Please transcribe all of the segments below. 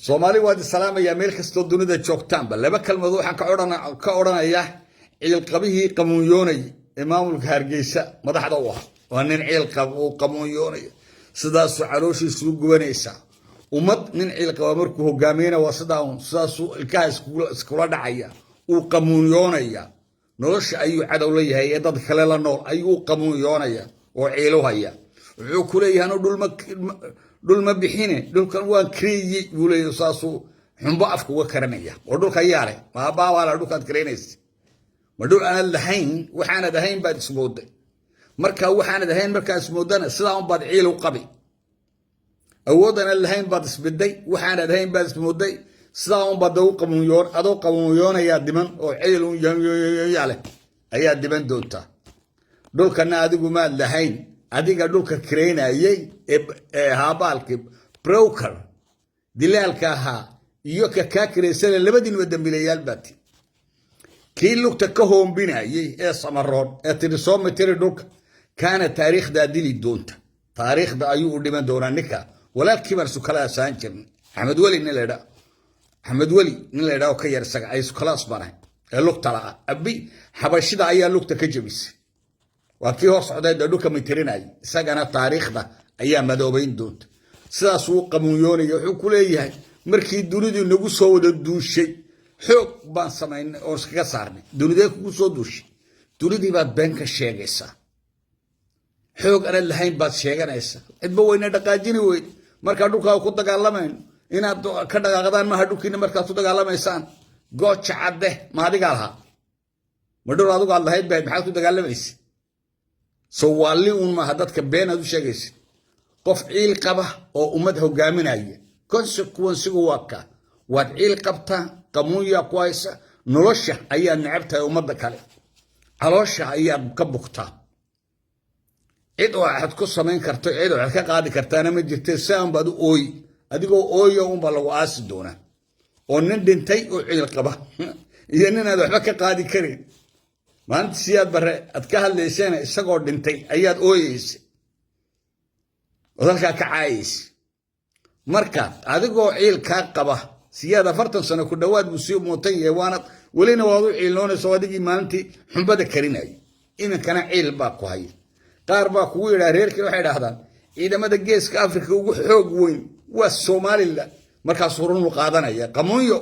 Soomaali waad isalaamayaa meel kastoo dunida joogtaanba. Laba kelmadood waxaan ka odhanayaa ciilqabihii qamuunyoonay ee maamulka Hargeysa madaxda u ah. Waa nin ciilqab uu qamuunyoonaya, sidaasuu calooshiisuu gubanaysaa. Ummad nin ciilqaba markuu hogaamiyana waa sidaa un, sidaasuu ilkaha iskula dhacaya, uu qamuunyoonaya. Nolosha ayuu cadow la yahay ee dad kale la nool ayuu qamuunyoonaya oo ciilu haya. Wuxuu ku leeyahay, "Anu dhul ma bixine, dhulkan waan kareeyey," buu leeyahay. Saasuu xumbo afka uga karanaya. Oo dhulka yaa leh? Maabaabaa dhulkaad kareynaysa? Ma dhul aanad lahayn? Waxaanad ahayn baad ismooday. Marka waxaanad ahayn markaa ismoodana, sidaa unbaad ciil u qabi. Awood aanad lahayn baad isbiday, waxaanad ahayn baad ismooday, sidaa unbaad qamuunyoon. Adoo qamuunyoonayaa diman oo ciil un leh ayaa diman doontaa. Dhulkana adigu maad lahayn. Adiga dhulka kareynayey ee ahaa baalkii broker, dilaalka ahaa, iyo ka kaa karaysana, labadiinuba dambiilayaal baati. Kii lugta ka hoombinayey ee Samaroon ee tiri soo mitiri dhulka, kaana taariikhdaa dili doonta. Taariikhda ayuu u dhiman doonaa ninka. Walaalkii baan isu kala asaan jirnay, Axmed Weli nin la, Axmed Weli nin la ydhaa oo ka yar isaga ay isu kalaas baan ahay ee lugta la'a. Abi Xabashida ayaa lugta ka jebisay. Waa kii hor socday dee dhulka mitirinayay. Isagana taariikhda ayaa madoobayn doonta. Sidaas wuu qamuunyoonaya. Wuxuu ku leeyahay, "Markii dunidu nagu soo wada duushay, xoog baan samaynay oo iskaga saarnay." Dunidee kugu soo duushay? Dunidii baad been ka sheegaysaa. Xoog aanad lahayn baad sheeganaysaa. Cidba wayna dhaqaajini weyd. Markaa dhulkaa ku dagaalamayno, inaad ka dhaqaaqdaan maaha dhulkiina markaad ku dagaalamaysaan. Gooja Cadde ma adigaa lahaa? Ma dhul adigu aad lahayd bahayd? Maxaad ku dagaalamaysa? Sowaalli uun maaha dadka been aad u sheegaysa. Qof ciil qaba oo ummad hogaaminaya, consequence-igu waa ka. Waad ciil qabtaa, qamuunyaa ku haysa, nolosha ayaad necab tahay ummadda kale, caloosha ayaad ka bugtaa. Cid oo axad ku samayn karto, cid oo axad ka qaadi kartaana ma jirte. Saan baad u ooyi, adigoo ooyo unbaa lagu aasi doonaa, oo nin dhintay oo ciil qaba iyo nin aad waxba ka qaadi karin. Maalinta Siyaad Barre aad ka hadlaysana, isagoo dhintay ayaad ooyeysay ood halkaa ka caayaysa. Marka adigoo ciil kaa qaba Siyaad, 40 sano ku dhowaad buu sii muutan yahay, waanad welina waad u ciilnoonaysa. Adigii maalintii xumbada karinayay, iminkana ciil baa ku haya. Qaar baa kugu yidhaha, reerkii waxay idhahdaan, "Ciidamada Geeska Afrika ugu xoog weyn waa Somaliland." Markaasuu runu qaadanaya. Qamuunyo,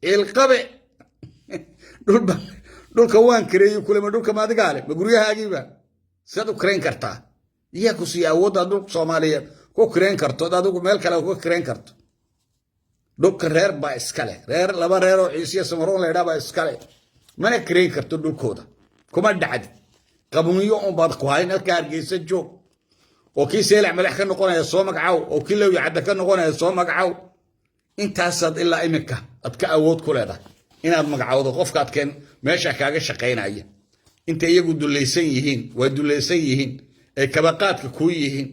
ciilqabe. "Dhulka waan kareeyey," kulema. Dhulka ma adigaa le? Ma guryahaagiiba? Sidaad u karayn kartaa? Iyaa ku siiya awooddaad dhulka Soomaaliyeed ku karayn karto, od adigu meel kale ku karayn karto? Dhulka reer baa iskale, reer, laba reer oo Ciisiya Samaroon la ydhaa baa iskale. Mana karayn karto dhulkooda, kuma dhacdi. Qamuunyo unbaad ku hayn. Halka Hargeysa joog, oo kii Seelac madax ka noqonaya soo magacaw, oo kii Lowya Cadda ka noqonaya soo magacaw. Intaasaad ilaa iminka aad ka awood ku leedahay inaad magacowdo qofkaad keen meesha kaaga shaqaynaya. Inta iyagu dulaysan yihiin, way dulaysan yihiin, ay kabaqaadka kuu yihiin,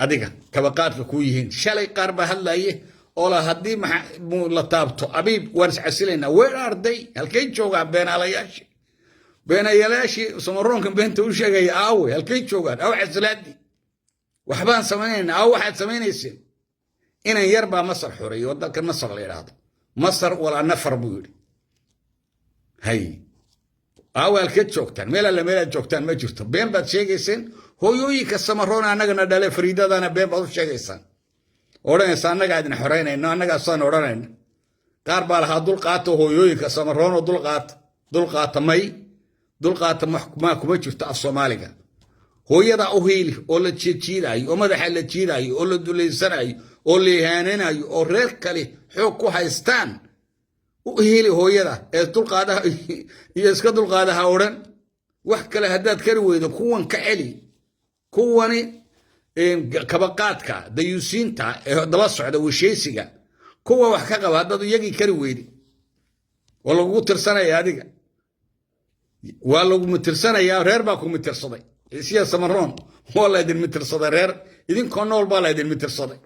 adiga kabaqaadka kuu yihiin. Shalay qaar baa hadlaye oo la haddii la taabto Abiib, waan iscasilaynaa. Weer arday halkay joogaan beenaalayaashii? Beenayaalayaashii Samaroonka beenta u sheegaya aawe? Halkay joogaan? Aawe casilaadii? "Waxbaan samaynaynaa." Aawe waxaad samaynayseen? Inan yar baa Masar xoreeyey oo dalkan Masar la yidhaahdo. "Masar walaa nafar," buu yidhi. Hay, aawe? Halkeed joogtaan? Meel alle meelaad joogtaan ma jirto. Been baad sheegayseen. Hooyooyinka Samaroon annagana dhale fariidadana been baad u sheegaysaan, odhanaysa, "Annagaa idin xoreynayno, annagaasaan odhanayno." Qaar baa lahaa, "Dulqaata hooyooyinka Samaroonoo, dulqaata, dulqaata." May dulqaata maa kuma jirto af Soomaaliga. Hooyada u hiili oo la jiidaayo, oo madaxa la jiidaayo, oo la dullaysanayo, oo la ihaananayo, oo reer kale xoog ku haystaan, u hiili hooyada ee dulqaadaha iyo iska dulqaadaha odhan. Wax kale haddaad kari weydo, kuwan ka celi, kuwani kabaqaadka dayuusiinta ee daba socda wesheysiga, kuwa wax ka qaba. Haddaad iyagii kari weydi, waa lagugu tirsanaya. Adiga waa lagu mitirsanayaa. Reer baa ku mitirsaday. Ciisiya Samaroon waa laydin mitirsaday. Reer idinkoo nool baa laydin mitirsaday.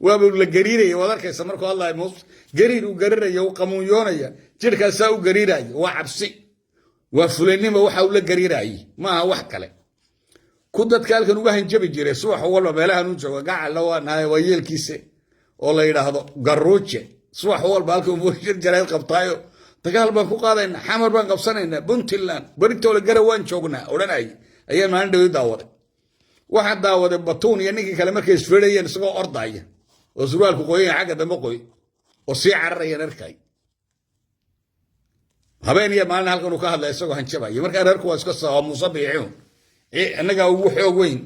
Waaba la gariiraya. Waad arkaysa markuu hadlaya Muuse, gariir uu gariiraya, uu qamuunyoonaya, jirkaasaa u gariiraya. Waa cabsi, waa fulanimo waxa uu la gariirayay, maaha wax kale. Ku dadka halkan uga hanjabi jiray subax walba meelahan u jooga gacalla waa nahay, waa yeelkiise. Oo la yidhaahdo Garuuje, subax walba halka shir jarayd qabtaayo, "Dagaal baan ku qaadaynaa, Xamar baan qabsanaynaa, Puntland beritoole gara waan joognaa" odhanayay, ayaan maalin dhawi daawaday. Waxaan daawaday Batuun iyo ninkii kale markay isfeerayeen, isagoo ordaya oo surwaalku qoyanya, xagga dambe qoy oo sii cararayaan arkay. Habeen iyo maalin halkan uu ka hadlaya isagoo hanjabaya. Markaa reerku waa iska waa Muuse Biixi. Innagaa ugu xoog weyn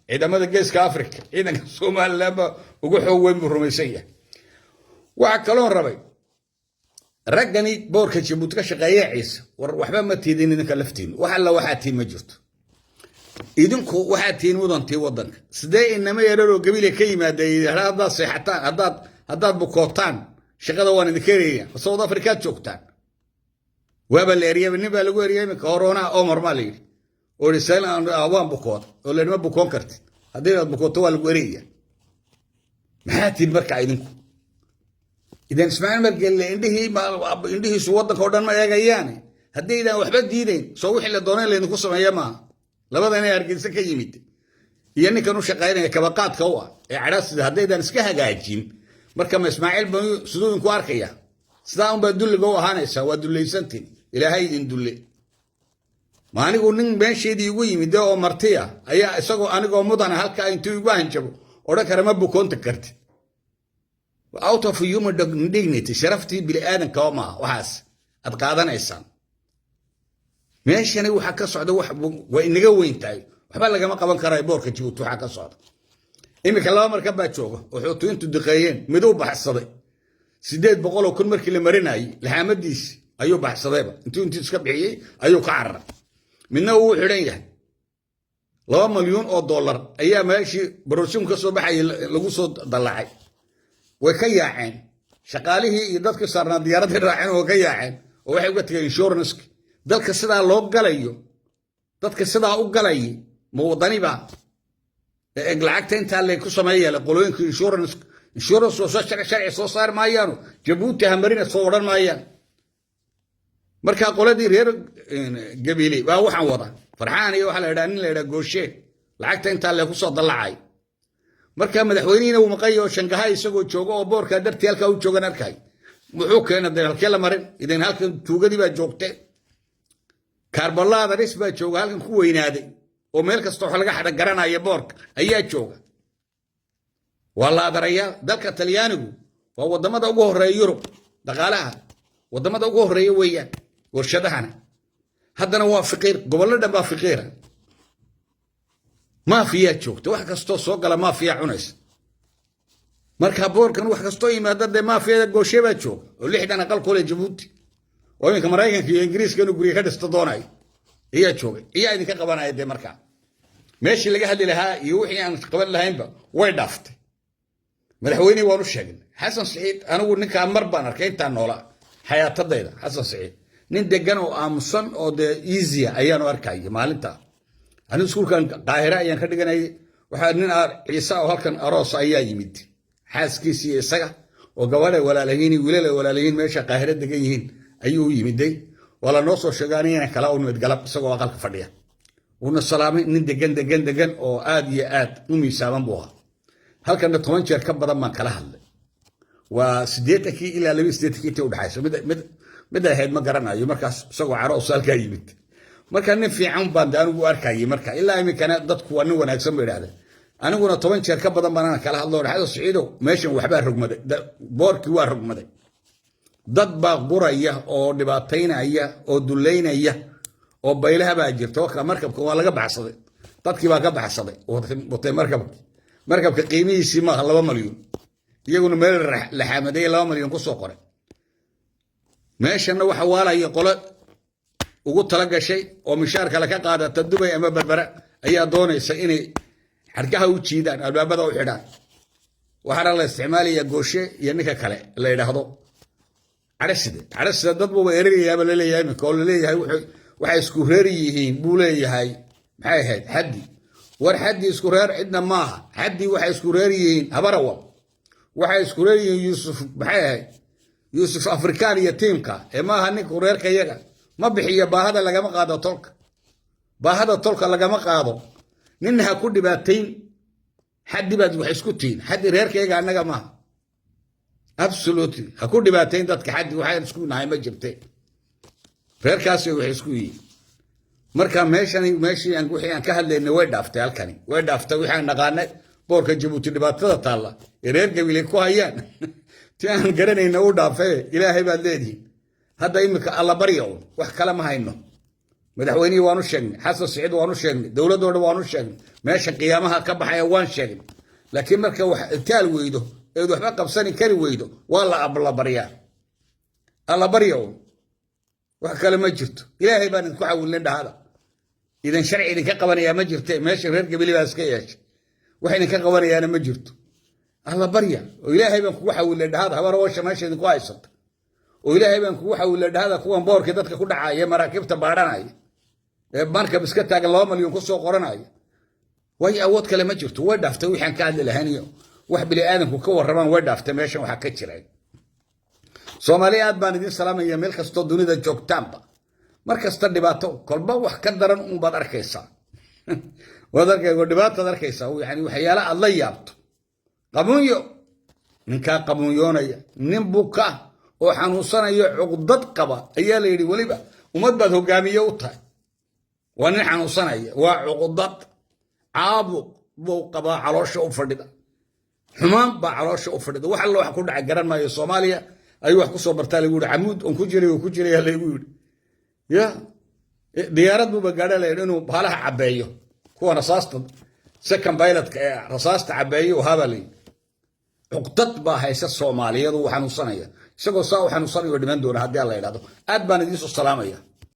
ciidamada Geeska Africa, ciidanka Somaliland ba ugu xoog weyn buu rumaysan yahay. Waxaa kaloon rabay raggani boorka Jabuuti ka shaqeeya, Ciise, war waxba ma tiidin idinka laftiin. Wax alla waxaa tiin ma jirto. Idinku waxaa tihiin mudantii waddanka. Sidee inama yararoo Gabile ka yimaada haddaad seexataan, haddaad bukootaan, shaqada waan idinka eraya? South Africaad joogtaan, waaba la eriyaba. Nin baa lagu eriyay iminka horoonaa, Omar maa la yidhi, oo yidhi waan bukooda, oo la yidhi ma bukoon kartid, haddii aad bukooto waa lagu eriyaya. Maxaa tihin marka idinku? Idan Ismaaciil Margelle indhihii indhihiisu waddanka o dhan ma eegayaane, haddaydaan waxba diidayn, soo wixii la doonay laydinku sameeya maaha. Labada inay Hargeysa ka yimid iyo ninkan u shaqaynaya kabaqaadka u ah ee cadhaasida, haddaydaan iska hagaajin, marka ma Ismaaciil ba siduu idinku arkaya? Sidaa unbaa dulliga u ahaanaysaa. Waa dullaysantiin, Ilaahay idin dulle. Ma anigu nin meesheedii igu yimid oo martiya ayaa isagoo anigoo mudana halkaa intuu igu hanjabo odhan kara ma bukoonta kartid? Out of human dignity, sharaftii bini'aadanka maaha waxaas aad qaadanaysaan. Meeshani waxaa ka socda wax waa inaga weyn tahay, waxba lagama qaban karayo. Boorka Jabuuti waxaa ka socda iminka, laba markab baa jooga oo Xuutiyiintu duqeeyeen. Miduu baxsaday, 800,000 markii la marinayay laxaamadiisi ayuu baxsadayba, intuu iska bixiyey ayuu ka cararay. Midna uu xidhan yahay. $2 malyuun ayaa meeshii barosinku ka soo baxayay lagu soo dallacay. Way ka yaaceen shaqaalihii iyo dadkii saarnaa, diyaaradii raaceen oo ka yaaceen, oo waxay uga tegeen insurance. Dalka sidaa loo galayo, dadka sidaa u galay ma wadaniba? Lacagta intaa lay ku sameeya qolooyinka insurance oo soo sharci soo saari maayaano, Jabuuti hamarina soo odhan maayaan. Marka qoladii reer Gabiile baa waxaan wada Farxaan iyo waxaa la yidhaha nin la yidhaha Gooshe, lacagta intaa lee ku soo dallacay. Marka madaxweynihiina uu maqan yaho Shangahay isagoo joogo oo boorkaa dartii halkaa u joogan arkay. Muxuu keena dee? Halkee la marin idan? Halkan tuugadii baa joogte, kaarbalaadaris baa jooga, halkan ku weynaaday oo meel kasta wax laga xadha garanaya. Boorka ayaa jooga, waa laadarayaal. Dalka Talyaanigu waa wadamada ugu horeeya Yurub, dhaqaalaha wadamada ugu horeeya weeyaan, warshadahana. Haddana waa fiqiir, gobollo dhan baa fiqiira. Maafiyaa joogta, wax kastoo soo gala maafiya cunaysa. Marka boorkan wax kastoo yimaada dee maafiyada Gooshe baa jooga oo 60 aqal kule Jabuuti, oo iminka Maraykanka iyo Ingiriiska inuu gurya ka dhisto doonayo ayaa joogay. Iyaa idinka qabanaya dee? Markaa meeshii laga hadli lahaa iyo wixii aan qaban lahaynba way dhaaftay. Madaxweynihii waan u sheegnay, Xasan Siciid. Anigu ninkaa mar baan arkay intaan noolaa xayaatadayda. Xasan Siciid nin degan oo aamusan oo dee easy ah ayaanu arkaya maalinta. Anigu iskuulkan Qaahire ayaan ka dhiganayay. Waxaa nin Ciise oo halkan aroos ayaa yimid, xaaskiisi iyo isaga oo gabadhay walaalayihiin, wiilal ay walaalayihiin meesha Qaahire degan yihiin ayuu u yimiday. Waa la noo soo sheegay, anigana kala u nimid galab isagoo aqalka fadhiya. Wuuna salaamay. Nin degan degan degan oo aad iyo aad u miisaaman buu ahaa. Halkana 10 jeer ka badan baan kala hadlay. Waa 80-kii ilaa 82-kii intii udhexaysa mid ahayd, ma garanayo. Markaas isagoo caroos halkaa yimid. Marka nin fiican baan de anigu arkayay. Marka ilaa iminkana dadku waa nin wanaagsan ba idhahdeen. Aniguna 10 jeer ka badan baan kala hadlo. Xasan Siciidow, meeshan waxbaa rogmaday, boorkii waa rogmaday, dad baa guraya oo dhibaataynaya oo dullaynaya oo baylaha baa jirta. Waka markabka waa laga baxsaday, dadkii baa ka baxsaday watay markabki. Markabka qiimihiisii maaha 2 malyuun, iyaguna meel laxaamaday 2 malyan ku soo qoray. Meeshanna waxa waalaya qolo ugu tala gashay oo mishaar kale ka qaadata Dubay ama Berbera ayaa doonaysa inay xadhkaha u jiidaan, albaabada u xidhaan. Waxaana la isticmaalaya Gooshe iyo ninka kale la yidhaahdo Cadhaside. Cadhaside dad buuba ererayaaba laleeyahay iminka, oo laleeyahay waxay isku reer yihiin buu leeyahay. Maxay ahayd Xaddi? War Xaddi isku reer cidna maaha. Xaddi waxay isku reer yihiin Habarawal, waxay isku reer yihiin Yuusuf, maxay ahayd, Yuusuf Afrikaan iyo tiimka ee maaha ninku reerka yaga. Ma bixiyo baahada, lagama qaado tolka, baahada tolka lagama qaado. Ninna ha ku dhibaatayn. Xaddi baad wax isku tihiin, Xaddi reerkayaga annaga maaha. Absolutely, ha ku dhibaatayn dadka. Xaddi waxaan isku nahay ma jirte, reerkaasi waxay isku yihiin. Marka meeshani, meeshii aan wixii aan ka hadlaynay way dhaaftay. Halkani way dhaaftay wixii aan naqaanay. Boorka Jabuuti, dhibaatada taalla ee reer Gabiley ku hayaan, ti aan garanayna u dhaafee. Ilaahay baad leedihiin. Hadda imika Allabarya un, wax kale ma hayno. Madaxweynihii waanu sheegnay, Xasan Siciid waanu sheegnay, dowladoo dhan waanu sheegnay, meesha qiyaamaha ka baxaya waan sheegnay. Laakiin marka wax taal weydo eed waxba qabsani kari weydo, waa la allabaryaa. Allabarya un, wax kale ma jirto. Ilaahay baan idinku xawilnay dhahada. Idan sharci idinka qabanayaa ma jirte. Meesha reer Gabili baa iska yeeshay, wax idinka qabanayaana ma jirto. Allabarya oo Ilaahay baan kugu xawilnay dhahada. Habarawasha meesha idinku haysata oo Ilaahay baan kugu xawilnay dhahada. Kuwan boorkii dadka ku dhacaya, maraakiibta baadhanaya, ee markab iska taagan 2 malyan kusoo qoranaya, waayo awood kale ma jirto. Way dhaaftay wixaan ka hadli lahayn iyo wax bini aadamku ka warramaan. Way dhaaftay meeshan waxaa ka jira. Soomaaliya, aad baan idiin salaamaya meel kastoo dunida joogtaanba. Mar kasta dhibaato, kolba wax ka daran uunbaad arkaysaa. Waad arkay, dhibaataad arkaysaa, yani waxyaala aad la yaabto. Qamuunyo, ninkaa qamuunyoonaya, nin buka oo xanuunsanaya, cuqdad qaba ayaa la yidhi. Weliba ummad baad hogaamiye u tahay. Waa nin xanuunsanaya, waa cuqdad, caabuq buu qabaa, caloosha u fadhida, xumaan baa caloosha u fadhida. Wax alla wax ku dhacay garan maayo. Soomaaliya ayuu wax kusoo bartaa lagu yidhi. Camuud on ku jiray oo ku jiraya laygu yidhi. Ya diyaarad buuba gaadha la yidhi inuu baalaha cabbeeyo, kuwa rasaasta, second pilotka ee rasaasta cabbeeyo ahaabaa la yidhi. Cuqdad baa haysa Soomaaliyeed, uu xanuunsanaya. Isagoo saa u xanuunsanayo dhiman doona haddii Alla yidhahdo. Aad baan idiin soo salaamaya.